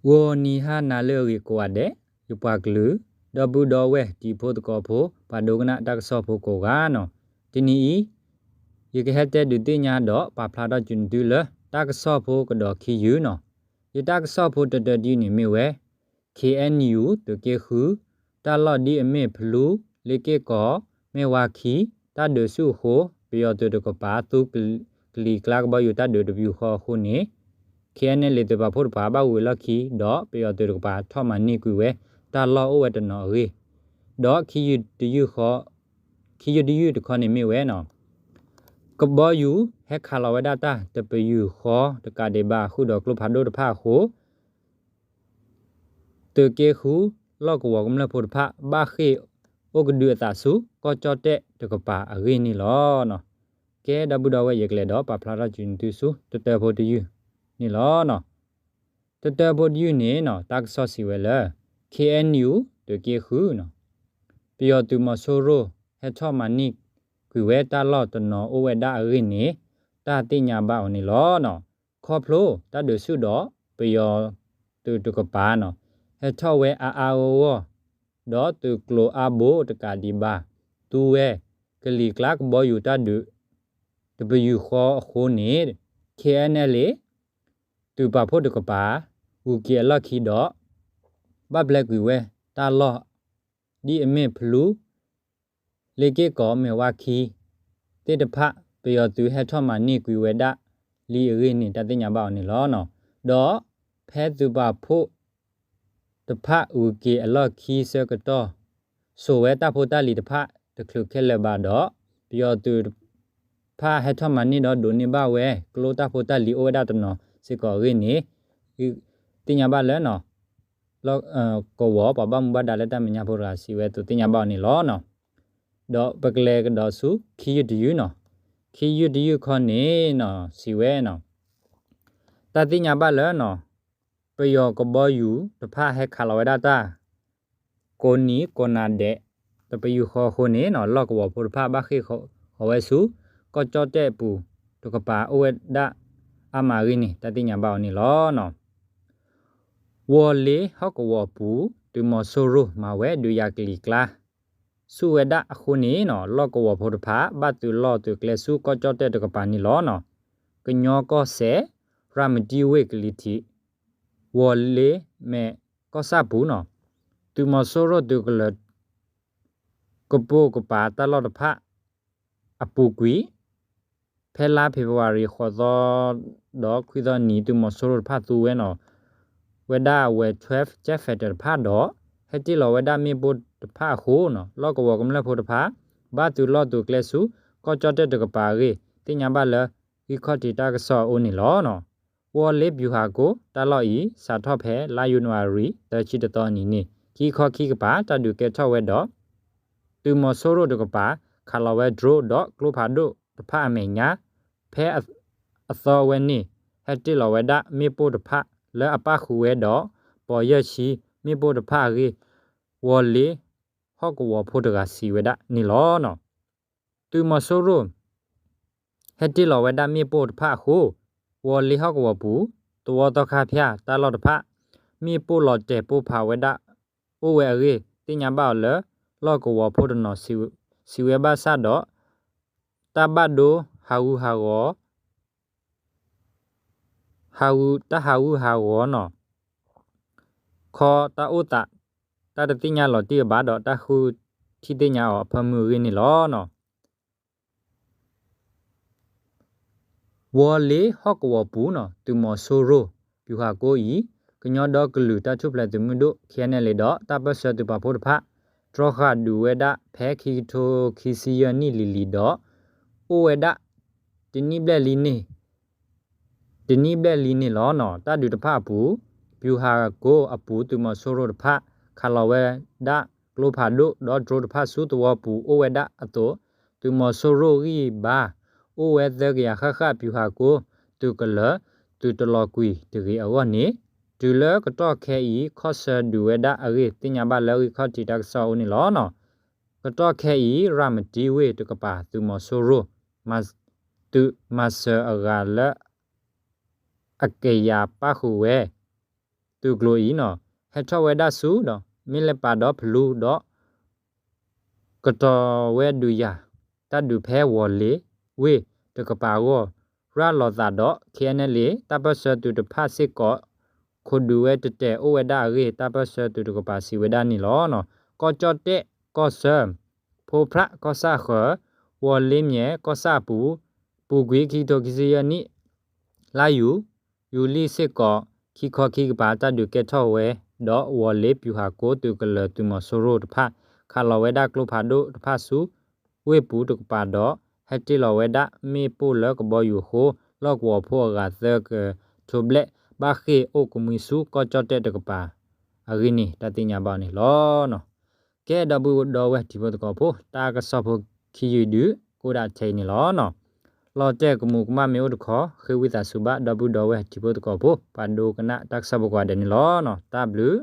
ဂီၤနံၤဟါနၤလၢအဂ့ၤကိးဂၤဒဲး, ယပှၤကလုာ် ဒီပုၢ်ဒီဝဲၢ်တံၤဖိသကိးဖိ ပှၤဒိကနၣ်တၢ်ကစီၣ်ဖိကိးဂၤန့ၣ်, တနံၤအံၤ ယကဟဲတဲဒုးသ့ၣ်ညါဒီးပာ်ဖျါထီၣ်ဆူနသုလၢ တၢ်ကစီၣ်ဖိကဒီးခံယုၢ်န့ၣ်, ယတၢ်ကစီၣ်ဖိတတၢတယုၢ်န့ၣ်မ့ၢ်ဝဲ ခ့ၣ်အဲၣ်ယူၣ် သုးက့ဃု တၢ်လီၢ်ဒ်အမ့ၢ်ဖလူ, လ့က့ၢ်ကီး, မ့ၢ်ဝါခံ တၢ်ဒုးဆူၣ်အဃိ ပယီၤသုးတကပၤ သူကလံၤကျါကဘီယူၤတၢ်ဒုးတပယူာ်ဃီအဃိန့ၣ် ခ့ၣ်အဲၣ်အဲၣ်လ့သုးပာ်ဖှိၣ်တကပၤ ဘၣ်ဝံၤလီၢ်ခံ ဒီးပယီၤသုးတကပၤ ထီၣ်မၤန့ၢ်ကွံာ်ဝဲ တၢ်လီၢ်အိၣ်ဝဲတနီၤအဂ့ၢ်, ဒီး ခံယုၢ်တယုၢ်တခီန့ၣ်မ့ၢ်ဝဲန့ၣ်, ကဘီယူၤဟဲခးလီၤဝဲဒၣ်တၢ်တပယူာ်ဃီတကးဒံးဘၣ် ဃုာ်ဒီးကျိဖးဒိၣ်တဖၣ်အဃိ သုးက့ဃု လီၢ်ကဝီၤကမျၢၢ်ဖိတဖၣ် ဘၣ်ဃ့ၢ်အိၣ်ကဒုအသးဆူ ကီၢ်ကၠီၣ်တဲၣ်တကပၤအဂ့ၢ်န့ၣ်လီၤ. ကဲ ဒီပုၢ်ဒီဝဲၢ် ယကလဲၤဒီးပာ်ဖျါထီၣ်ဆူနသုဆူ တတၢဖိတယုၢ်န့ၣ်လီၤ. တတၢဖိတယုၢ်န့ၣ် တၢ်ကစီၣ်စံးဝဲလၢ ခ့ၣ်အဲၣ်ယူၣ် သုးက့ဃု ပယီၤသုးမီၤစိရိၤ ဟဲထီၣ်မၤန့ၢ်ကွံာ်ဝဲ တၢ်လီၢ်တနီၤအိၣ်ဝဲဒၣ်အဂ့ၢ်န့ၣ် တၢ်သ့ၣ်ညါဘၣ်အီၤန့ၣ်လီၤ. ခီဖျိတၢ်ဒုးဆူၣ်ဒီး ပယီၤသုးတကပၤန့ၣ် ဟဲထီၣ်ဝဲအါအါဂီၢ်ဂီၢ် ဒီးသုးကျိၤအါဘိတကးဒံးဘၣ် သူဝဲကလံၤကျါကဘီယူၤတၢ်ဒုး တပယူာ်ဃီအဃိန့ၣ် ခ့ၣ်အဲၣ်အဲၣ်လ့ သုးပာ်ဖှိၣ်တကပၤ ဂုၤက့ၤအလီၢ်ခံဒီး ဘၣ်ပျဲကွံာ်ဝဲတၢ်လီၢ် ဒ်အမ့ၢ်ဖလူ လ့က့ၢ်ကီး မ့ၢ်ဝါခံ သ့ၣ်တဖၣ် ပယီၤသုးဟဲထီၣ်မၤန့ၢ်ကွံာ်ဝဲဒၣ်လံအဂ့ၢ်န့ၣ် တၢ်သ့ၣ်ညါဘၣ်အီၤန့ၣ်လီၤ. ဒီးဖဲသုးပာ်ဖှိၣ်တဖၣ်ဂုၤက့ၤအလီၢ်ခံဆၢကတီၢ် စိာ်ဝဲတၢ်ဖိတၢ်လံၤတဖၣ်တချုးခဲလၢာ်ဘၣ်ဒီး ပယီၤသုးတဖၣ်ဟဲထီၣ်မၤန့ၢ်ဒီးဒိးန့ၢ်ဘၣ်ဝဲ ကျိတၢ်ဖိတၢ်လံၤအိၣ်ဝဲဒၣ်တနီၤစ့ၢ်ကီးအဂ့ၢ်န့ၣ် သ့ၣ်ညါဘၣ်လၢ လီၢ်ကဝီၤပှၤဘၣ်မူဘၣ်ဒါလၢတၢ်မဲာ်ညါဖိတဂၤစံးဝဲအသိးသ့ၣ်ညါဘၣ်အီၤန့ၣ်လီၤ. ဒီးပကလဲၤကဒီးဆူ ခံယုၢ်တယုၢ်န့ၣ်, ခံယုၢ်တယုၢ်ခီန့ၣ် စံးဝဲန့ၣ် တၢ်သ့ၣ်ညါဘၣ်လၢ ပယီၤကဘီယူၤတဖၣ်ဟဲခးလီၤဝဲဒၣ်တၢ် ကိးနံၤကိးနၤဒဲး တပယူာ်ဃီအဃိန့ၣ် လီၢ်ကဝီၤဖိတဖၣ်ဘၣ်ဃ့ၢ်ဃီၤဝဲဆူ ကီၢ်ကၠီၣ်တဲၣ်အပူၤတကပၤအိၣ်ဝဲဒၣ်အါမးအဂ့ၢ်န့ၣ် တၢ်သ့ၣ်ညါဘၣ်အီၤန့ၣ်လီၤ. ဝီၤလ့ဟီၣ်ကဝီၤပူၤ သုးမီၤစိရိၤမၤဝဲဒုးယၤကလံၤကျါ ဆူၣ်ဝဲဒၣ်အဃိန့ၣ် လီၢ်ကဝီၤဖိတဖၣ် ဘၣ်သုးလီၢ်သုးကျဲဆူကီၢ်ကၠီၣ်တဲၣ်တကပၤန့ၣ်လီၤ. ကညီကီၢ်စဲၣ် ရၤမတံဝ့ၢ်ကလံၤထံး ဝီၤလ့မဲာ်ကီၢ်ဆၣ်ပူၤန့ၣ် သုးမီၤစိရိၤသုးကလၢၤ ကပိာ်ကပၤတၢ်လီၢ်တဖၣ်အပူၤကွံာ် ဖဲလါဖ့ၤဘြူၤအါရံၤ ဃိးသီ ဒီးခွံသီနံၤ သုးမီၤစိရိၤတဖၣ်သူဝဲန့ၣ် ဝဲဒၣ်ဝဲ twelve jet fighter တဖၣ်ဒီး ဟဲတ့ၢ်လီၤဝဲဒၣ်မ့ၣ်ပိၢ်တဖၣ်အဃိန့ၣ် လီၢ်ကဝီၤကမျၢၢ်ဖိတဖၣ် ဘၣ်သုးလီၢ်သုးကျဲဆူ ကီၢ်ကၠီၣ်တဲၣ်တကပၤအဂ့ၢ် သ့ၣ်ညါဘၣ်လၢ ဂံၢ်ခီၣ်ထံးတၢ်ကစီၣ်အအိၣ်န့ၣ်လီၤ. ဝီၤလ့ ဗျူဟာကုန်း တၢ်လီၢ်အံၤ စးထီၣ်ဖဲလါယနူၤအါရံၤ သၢဆံတသီနံၤန့ၣ် ခံခီခံကပၤ တၢ်ဒုးကဲထီၣ်ဝဲဒီး သုးမီၤစိရိၤတကပၤ ခးလီၤဝဲ drone ဒီးကျိဖးဒိၣ်တဖၣ်အမဲာ်ညါ ဖဲအသီဝဲန့ၣ် ဟဲတ့ၢ်လီၤဝဲဒၣ်မ့ၣ်ပိၢ်တဖၣ် လၢအပၣ်ဃုာ်ဝဲဒီး ပီၤယဲၢ်ဆံ မ့ၣ်ပိၢ်တဖၣ်အဂ့ၢ် ဝီၤလ့ဟီၣ်ကဝီၤဖိတဂၤစံးဝဲဒၣ်န့ၣ်လီၤ. သုးမီၤစိရိၤ ဟဲတ့ၢ်လီၤဝဲဒၣ်မ့ၣ်ပိၢ်တဖၣ်အဃိ ဝီၤလ့ဟီၣ်ကဝီၤပူၤ သဝီသီခါဖၠၣ်တၢ်လီၢ်တဖၣ် မ့ၣ်ပိၢ်လီၤတဲာ်ပိၢ်ဖးဝဲဒၣ် အိၣ်ဝဲအဂ့ၢ် သ့ၣ်ညါဘၣ်အီၤလၢ လီၢ်ကဝီၤဖိတနီၤ စံးဝဲဘၣ်ဆၣ်ဒီး တၢ်ဘၣ်ဒိဟးဂူာ်ဟးဂီၤ ဟးဂူာ် တၢ်ဟးဂူာ်ဟးဂီၤန့ၣ် ခီတၢ်အိၣ်သး တၢ်တသ့ၣ်ညါလီၤတံၢ်အဘၣ်ဒီး တၢ်ဃုထံၣ်သ့ၣ်ညါအီၤအဖၢမုၢ်အဂ့ၢ်န့ၣ်လီၤ. ဝီၤလ့ဟီၣ်ကဝီၤပူၤန့ၣ် သုးမီၤစိရိၤ ဗျူဟာကုန်း အံၤ ကညီဒီကလုာ်တၢ်ထူၣ်ဖျဲးသုးမုၢ်ဒိၣ် ခ့ၣ်အဲၣ်အဲၣ်လ့ ဒီးတၢ်ပၢၢ်ဆၢသုးပာ်ဖှိၣ်တဖၣ် တြီဃာ်ဒုးဝဲဒၣ်ဖဲခံကထိခံဆံယဲၢ်နံၣ်လံၤလံၤဒီး အိၣ်ဝဲဒၣ် တနံၣ်ဘျဲၣ်လံန့ၣ် တနံၣ်ဘျဲၣ်လံန့ၣ်လီၤ. တၢ်ဒုးတဖၣ်အပူၤ ဗျူဟာကုန်း အပူၤ သုးမီၤစိရိၤတဖၣ် ခးလီၤဝဲဒၣ်ကျိဖးဒိၣ် ဒီး drone တဖၣ်ဆူသဝီပူၤအိၣ်ဝဲဒၣ်အသိး သုးမီၤစိရိၤဂံၢ်ဘါ အိၣ်ဝဲသၢကယၤဃၣ်ဃၣ် ဗျူဟာကုန်း သုးကလၢၤ သုးတလီၤကွံာ်တဂ့ၤအဂီၢ်န့ၣ် တုၤလၢကတီၢ်ခဲအံၤ ခီၣ်ဆၢဒုးဝဲဒၣ်အဂ့ၢ် သ့ၣ်ညါဘၣ်လၢဂံၢ်ခီၣ်ထံးတၢ်ကစီၣ်အအိၣ်န့ၣ်လီၤ. ကတီၢ်ခဲအံၤ ရၤမတံဝ့ၢ်တကပၤ သုးမီၤစိရိၤ သုးမၤစၢၤအဂၤလၢ အကယၤပၣ်ဃုာ်ဝဲ သုးကျိၤအံၤနီၤ ဟဲထီၣ်ဝဲဒၣ်ဆူဒီး မ့ၢ်လၢပာ်ဒီဖလူဒီး ကတီၤဝဲဒုးယၤ တၢ်ဒုးဖဲဝီၤလ့ၤဝ့ၢ်တကပၤအဂီၢ် ရၤလီၤသးဒီး ခ့ၣ်အဲၣ်နဲၣ်လ့ၣ် တၢ်ပၢၢ်ဆၢသုးတဖၣ်စ့ၢ်ကီး ခိးဒုးဝဲတတဲာ်အိၣ်ဝဲဒၣ်အဂ့ၢ် တၢ်ပၢၢ်ဆၢသုးတကပၤစံးဝဲဒၣ်န့ၣ်လီၤ. ကီၢ်ကၠီၣ်တဲၣ် ကီၢ်ဆၢ ဖိဖြၣ်ကီၢ်ဆၣ်ဃၢၤ ဝီၤလ့ၤမၠဲၣ်ကီၢ်ဆၣ်အပူၤ ပူၤကွံာ်ခံကထိခံဆံယဲၢ်နံၣ် လါယူၤ ယူၤလံစ့ၢ်ကီး ခံခီခံကပၤ တၢ်ဒုးကဲထီၣ်ဝဲဒီး ဝီၤလ့ၤပျူၤဟးကိသုးကလၢၤသုးမီၤစိရိၤတဖၣ် ခးလီၤဝဲဒၣ်ကျိဖးဒိၣ်တဖၣ်ဆူ ဝ့ၢ်ပူၤတကပၤဒီး ဟဲတ့ၢ်လီၤဝဲဒၣ်မ့ၣ်ပိၢ်လၢကဘီယူၤအဃိ လီၢ်ကဝီၤဖိအဂၤသၢကထိဘျဲၣ် ဘၣ်ဃ့ၢ်အိၣ်ကမှံဆူကီၢ်ကၠီၣ်တဲၣ်တကပၤ အဂ့ၢ်န့ၣ် တၢ်သ့ၣ်ညါဘၣ်န့ၣ်လီၤ. ကဲ ဒီပုၢ်ဒီဝဲၢ်ထံဖိသကိးဖိ တၢ်ကစီၣ်ဖိခံယုၢ်ဒုး ကအိၣ်ဒၣ်ထဲအံၤန့ၣ်လီၤ. လီၤတဲာ်ကမူးကမၣ်မ့ၢ်အိၣ်တခီ ဃ့ဝံသးစူၤဘၣ် ဒီပုၢ်ဒီဝဲၢ်ထံဖိသကိးဖိ ပှၤဒိကနၣ်တၢ်ကစီၣ်ဖိကိးဂၤဒဲးန့ၣ်လီၤ. တၢ်ဘျုး